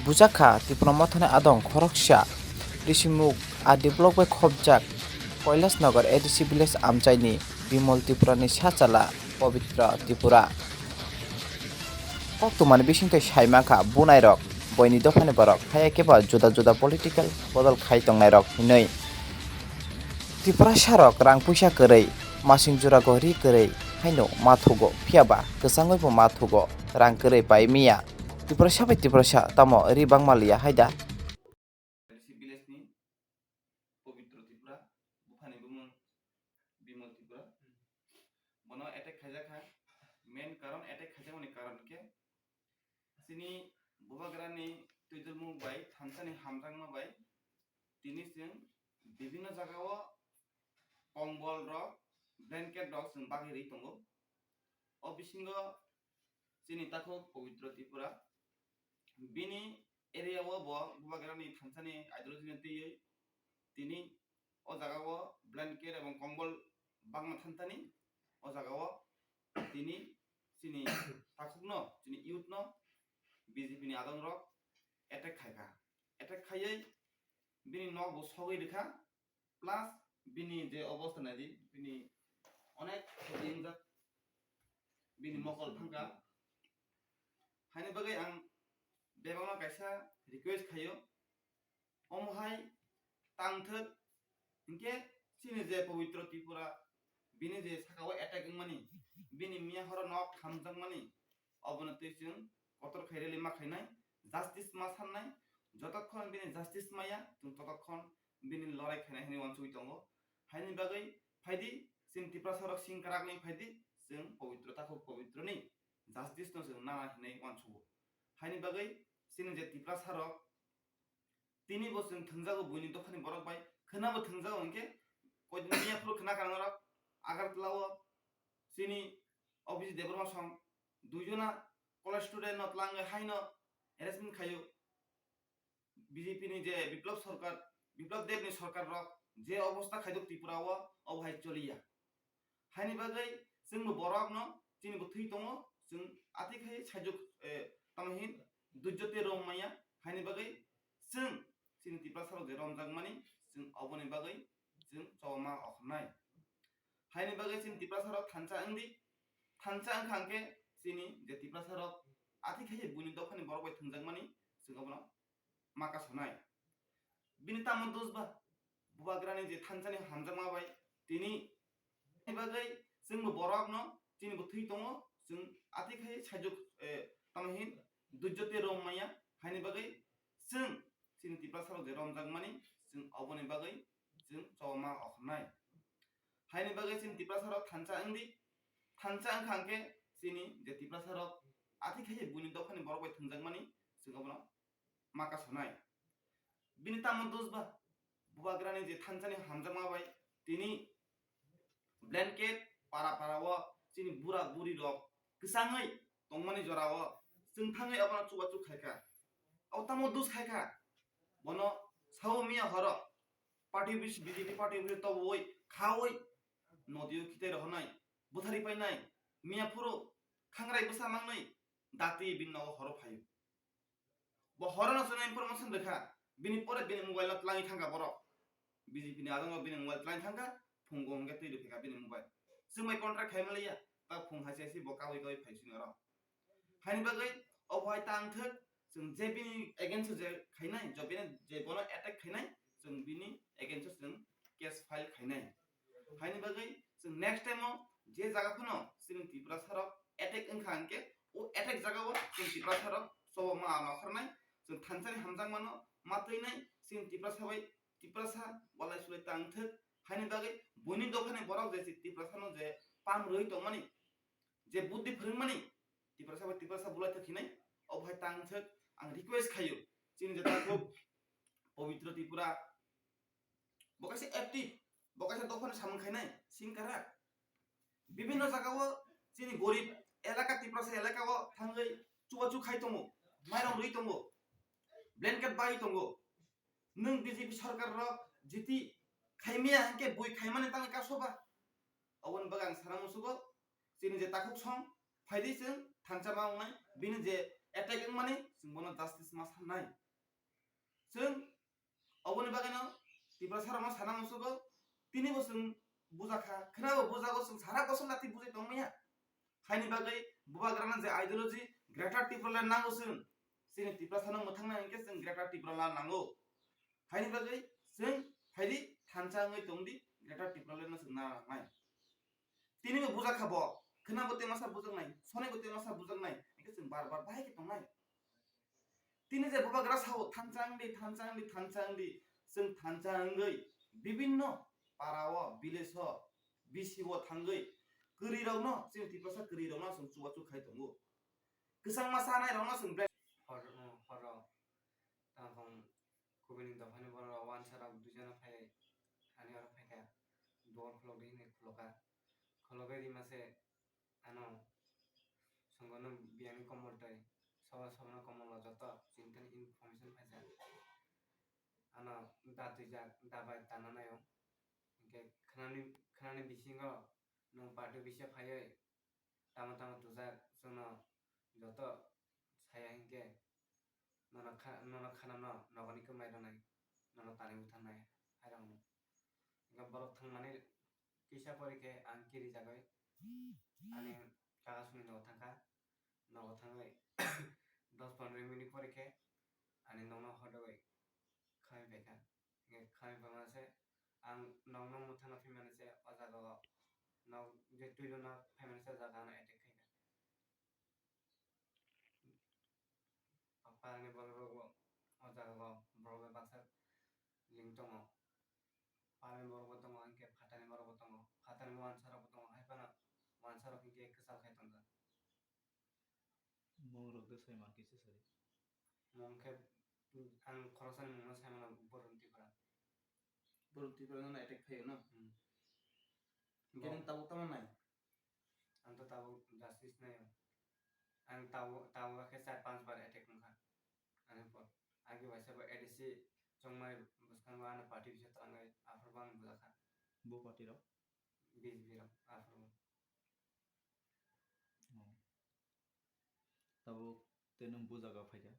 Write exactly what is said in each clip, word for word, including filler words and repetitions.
Bujak kha Tipra Mothani adong khoroksa, Risimuk R D block bai khopjak Kailasnagar A D C village amchaini Bimal Tripurani sachala Pabitra Tripura. Koktwmani bisingtwi saima kha bunairok, boini dophani borok, haiya khe ba juda juda political bodol khai tongnairok hinwi. Tiprasarok rang puisa kwrwi, masing jora go ri kwrwi haino ma thugo, phiya ba kwchangwi bo ma thugo, rang kwrwi pai miya. Tiprasa bai Tiprasa tamo ri bangma liya hai da? Village ni Pabitra Tripura, buphani bumung Bimal Tripura. Bono attack khaijak kha. Main karon, attack khaijakmani karon khe chini bubagrani twijlmung bai, thansani hamjakma bai tini chwng bibhinno jagao kombol rok, blanket rok chwng bagwi rwi tongo. O bisingo chini takhuk Pabitra Tripura, bini area o bo bubagrani thansani ideology ni twiwi tini o jagao blanket ebong kombol bangma thansani o jagao tini chini takhukno, chini youth no B J P ni adongrok attack khaikha. Attack khaiwi bini nok bo sogwi rwkha. Plus bini je obostha naidi, bini onek khoti wngjak, bini mokol thangkha. Haini bagwi ang bebakno kaisa request khaio, omo hai tangthwk, hinkhe chini je Pabitra Tripura, bini je sakao attack wngmani, bini miya horo nok hamjakmani, obono twi chwng kotor khai rally ma khainai, justice ma sannai, jotokhon bini justice maya, chwng totokhon bini lorai khainai hinwi uansugwi tongo. Haini bagwi phaidi, chini Tiprasarok singkarakni phaidi, chwng Pabitra takhuk Pabitrani justice no chwng nana hinwi uansugo. Haini bagwi chini je Tiprasarok, tini bo chwng thwngjago buini dophani borok bai, khwnabo thwngjago hinkhe koidin miya phuru khwna kha norok Agartala o chini Abhijit Debbarma song duijona college student no twlangwi haino harassment khaio. B J P ni je Biplab Sarkar, Biplab Deb ni sarkar rok je obostha khaijak Tripura o, obo hai choliya. Haini bagwi chwngbo borokno chini bo thwi tongo, chwng ati khai sajwk, eh, tamo hin dujjo te rom maya. Haini bagwi chwng chini Tiprasarok je romjakmani, chwng oboni bagwi chwng choba ma okhornai. Haini bagwi chini Tiprasarok thansa wngdi, thansa wngkha hwnkhe chini je Tiprasarok ati khai buini dophani borok bai thwngjakmani, chwng obono ma kasonai. Bini tamo dos ba? Bubagrani je thansani hamjakma bai tini bagwi chwngbo borokno chini bo thwi tongo, chwng ati khai sajwk, eh, tamo hin dujjo te rom maya, haini bagwi chwng chini Tiprasarok je romjakmani, chwng oboni bagwi chwng choba ma okhornai. Haini bagwi chini Tiprasarok thansa wngdi, thansa wngkha hwnkhe chini je Tiprasarok ati khai buini dophani borok bai thwngjakmani, chwng obono ma kasonai. Bini tamo dos ba? Bubagrani je thansani hamjakma bai tini blanket para para o chini bura buri rok kwchangwi tongmani jora o chwng thangwi abono chubachu khaikha. Abo tamo dos khaikha? Bono sao miya horo party office, B J P party office tobwi khawi nodio khitai rohornai, buthari painai, miya phuru khangrai bwsa mangnai dati bini nogo horo phaio. Bo horono chwngno information rwkha, bini pore bini mobile no twlangwi thangkha borok. B J P ni adongo bini mobile twlangwi thangkha, phungo hwnkhe twi rwphikha bini mobile. Chwng bai contract khaima liya, ta phung hai se bo kawi kawi phai sini oro. Haini bagwi obo hai tang thwk, chwng je bini against o je khainai, je bini je bono attack khainai, chwng bini against o chwng case file khainai. Haini bagwi chwng next time o je jaga phano chini Tiprasa rok attack wngkha hwnkhe, o attack jaga o chwng Tiprasa rok choba ma nokharnai, chwng thansani hamjakmano ma twinai, chini Tiprasa bai Tiprasa walai sulai tang thwk. Haini bagwi buini dophani borok je Tiprasa no je pam rwui tongmani, je buddhi phwrwngmani, Tiprasa bai Tiprasa bulai thwk hinai, obo hai tang thwk. Ang request khaio, chini je takhuk Pabitra Tripura, bo kaisa active, bo kaisa dophani samung khainai, singkara. Bibhinno jagao chini gorib elaka, Tiprasa elakao thangwi chubachu khai tongo, mairum rwi tongo, blanket bai tongo. Nwng B J P sarkar rok jiti khaimaya hwnkhe bui khaimani tangwi kasoba. Oboni bagwi ang sana musugo, chini je takhuk song, phaidi chwng thansa ma wngnai, bini je attack wngmani, Bono justice ma sanai. Chwng oboni bagwino Tiprasa rokno sana musugo, tini bo chwng bujakha, khwnabo bujago, chwng sara bosor lati bujai tongmaya. Haini bagwi bubagrano je ideology Greater Tipraland nango chwng, chini Tiprasano mwthangna hinkhe chwng Greater Tipraland nango. Haini bagwi chwng phaidi thansa wngwi tongdi, Greater Tipralandno chwng nana nangnai. Tini bo bujakha bo, khwnabo tei masa bujaknai, sonai bo tei masa bujaknai, hinkhe chwng bar bar bahai khe tongnai. Tini je bubagra sao, thansa wngdi, thansa wngdi, thansa wngdi, chwng thansa wngwi bibinno para-o, village-o, B C-o thangwi kwrwirokno, chini Tiprasa kwrwirokno chwng chubachu khai tongo. Kwchangma chanairokno chwng ble- Hor, horo tamo kubuini dophani borok wansarok duijono phai, ani oro phaikha, duar khulokdi hinwi khuloka. Khulogwi rima se ano songwno biyangni komol tei soba sobano komolo joto chini thani information phaijak. Ano da twijak, da bai tana naio. Hinkhe khnani, khnani bisingo nwng party bisa phaiwi tamo tamo twijak chwngno joto saya hinkhe nono kha-, nono khanano nogoni kwmai rwnai, nono tanwi butharnai hairokno. Hinkhe borok thangmani kisa pore khe ang kirijagwi ani kaka songni nogo thangkha, nogo thangwi dos pondro minute pore khe ani nokno hodogwi khamwi phaikha. Hinkhe khamwi phaimani se ang nokno mwthangna phaimani se o jaga o nok je twilo nok phaimani se o jaga ano attack khaikha. Parani borok rok o jaga o borok bai baksa link tongo. Parani borok bo tongo, hinkhe phatani borok bo tongo, phatani wansa rok bo tongo, hai phano wansa rok hinkhe kwchal khai tongjak. Mung rok de sai man kisa sari. Mung khe ang khoroksa ni mung no sai mano Borun Tripura. Borun Tripura no attack khaio no? Hmm. Hinkhe nwng tabuk tamo nai? Ang to tabuk justice naio. Ang tabuk, tabuk khe char panch bar attack wngkha. Ani por, agi waisa bo A D C chongmani bwskango ano party bisa twlangwi aphuru bo ang bujakha. Bo party rok? B J P rok aphuru. Oh. Tabuk tei nwng bo jaga phaikha?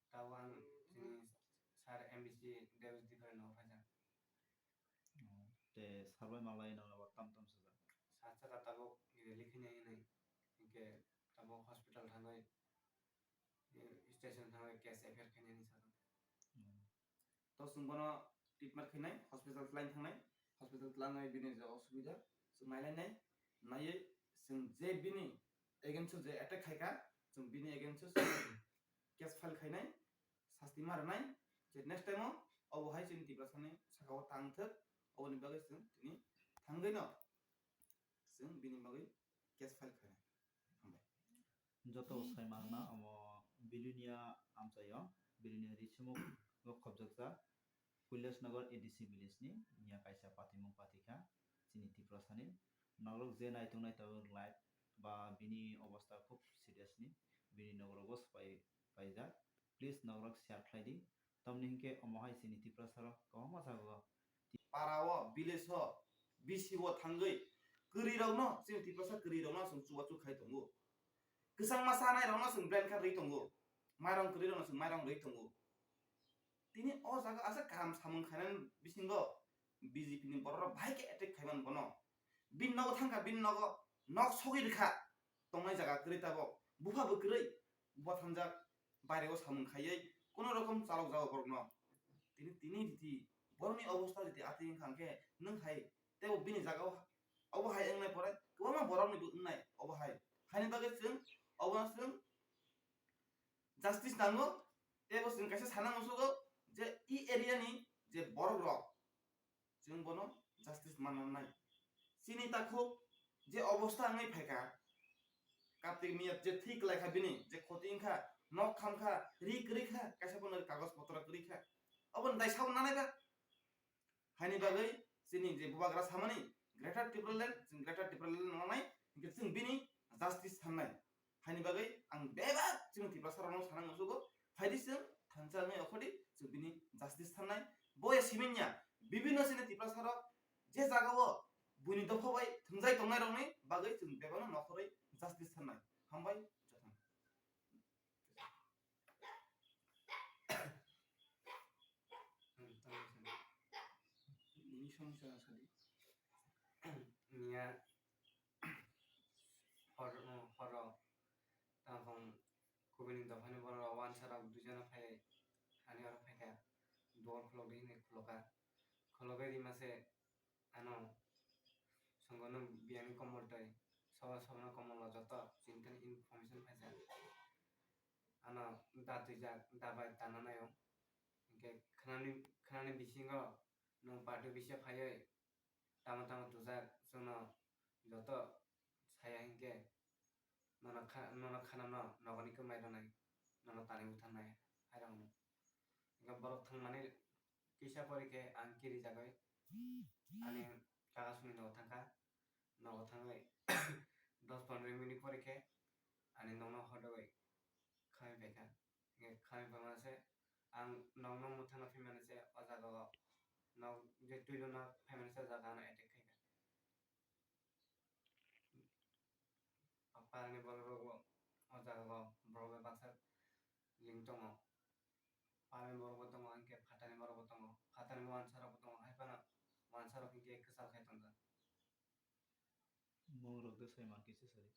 Tabuk ang chini sir M D C Debs Dipra no phaikha. Oh, tei sir bai malai no abo tam tam sujak? Sir saka tabuk rally khainai hinwi, hinkhe tabuk hospital thangwi, eh, station thangwi case F I R khainani sajak. Hmm. To chwng bono treatment khainai, hospital twlaina thangnai, hospital twlangwi bini je osubida chwng nailainai, naiwi chwng je bini against o je attack khaikha, chwng bini against o chwng case file khainai, sasti ma rwnai, je next time o obo hai chini Tiprasani saka o tang thwk, oboni bagwi chwng tini thangwi no chwng bini bagwi case file khainai. Hambai. Joto sai mangna omo Bilonia amchaio, Bilonia Risumuk o khobjakjak Kailasnagar A D C village ni miya kaisa patimung patikha chini Tiprasani. Norok je naitongnai tabuk live ba bini obostha khub serious ni, bini nokrogo swpai paijak. Please norok share khlai di. Tamni hinkhe omo hai chini Tiprasa rok kwbangma jaga o para o, village o, B C o thangwi kwrwi rokno, chini Tiprasa kwrwi rokno chwng chubachu khai tongo. Kwchangma chanai rokno chwng blen kha rwi tongo. Mairong kwrwi rokno chwng mairong rwi tongo. Tini o jaga aswk kaham samung khainani bisingo B J P ni borok rok bahai khe attack khai mano bono. Bini nogo thangkha, bini nogo nok sogwi rwkha. Tongnai jaga kwrwi tabok. Bupha bo kwrwi, bupha thanjak, baire o samung khaiwi, kono rokom chalok jago borokno. Tini, tini riti, borokni obostha riti atwi wngkha hwnkhe, nwng hai teibo bini jaga o, obo hai wngnai pore, kwbangma borokni bo wngnai obo hai. Haini bagwi chwng, obo chwng justice nango, teibo chwng kaisa sana musugo je e area ni je borok rok, chwng bono justice manna nai. Chini takhuk je obostha wngwi phaikha, Kartik Mia je thwi kwlaikha bini, je khoti wngkha, nok khamkha, ri kwrwi kha, kaisa bono kagoj potro kwrwi kha, oboni dai sabo nanai ba? Haini bagwi chini je bubagra samani Greater Tipraland, chwng Greater Tipraland nangnai, hinkhe chwng bini justice sannai. Haini bagwi ang bebak chini Tiprasa rokno sana musugo, phaidi chwng thansa wngwi okhordi chwng bini justice sannai. Boya siminya bibinno chini Tiprasa rok je jaga o buini dopha bai thwngjai tongnai rokni bagwi chwng bebakno nokhorwi justice sannai. Hambai jotono. Tong sa sadi. Niya hor horo tangkhong kubini dophani borok wansarok duijana phai ani oro phaikha. Duor khulok di hinwi khulokha. Khulogwi rima se ano songo no biyani komol tei sobo sobo no komol o joto chini thani information phaijak. Ano da twijak, da bai tana naio. Hinkhe khnani khnani bisingo nwng party bisa phaiwi tamo tamo twijak chwngno joto saya hinkhe nono kha nono khanano nogoni kwmai rwnai nono tanwi butharnai hairokno. Hinkhe borok thangmani kisa pore khe ang kirijagwi ani kaka songni nogo thangkha. Nogo thangwi dos pondro minute pore khe ani nokno hodogwi khamwi phaikha. Hinkhe khamwi phaimani se ang nokno mwthangna phaimani se o jaga o nok je twilwno phaimani se o jaga ano attack khaikha. Parani borok rok o jaga o borok bai baksa ling tongo. Parani borok bo tongo, hinkhe phatani borok bo tongo, phatani wansa rok bo tongo, hai phano wansa rok hinkhe kwchal khai tongjak. Mung rok de sai man kisa sari.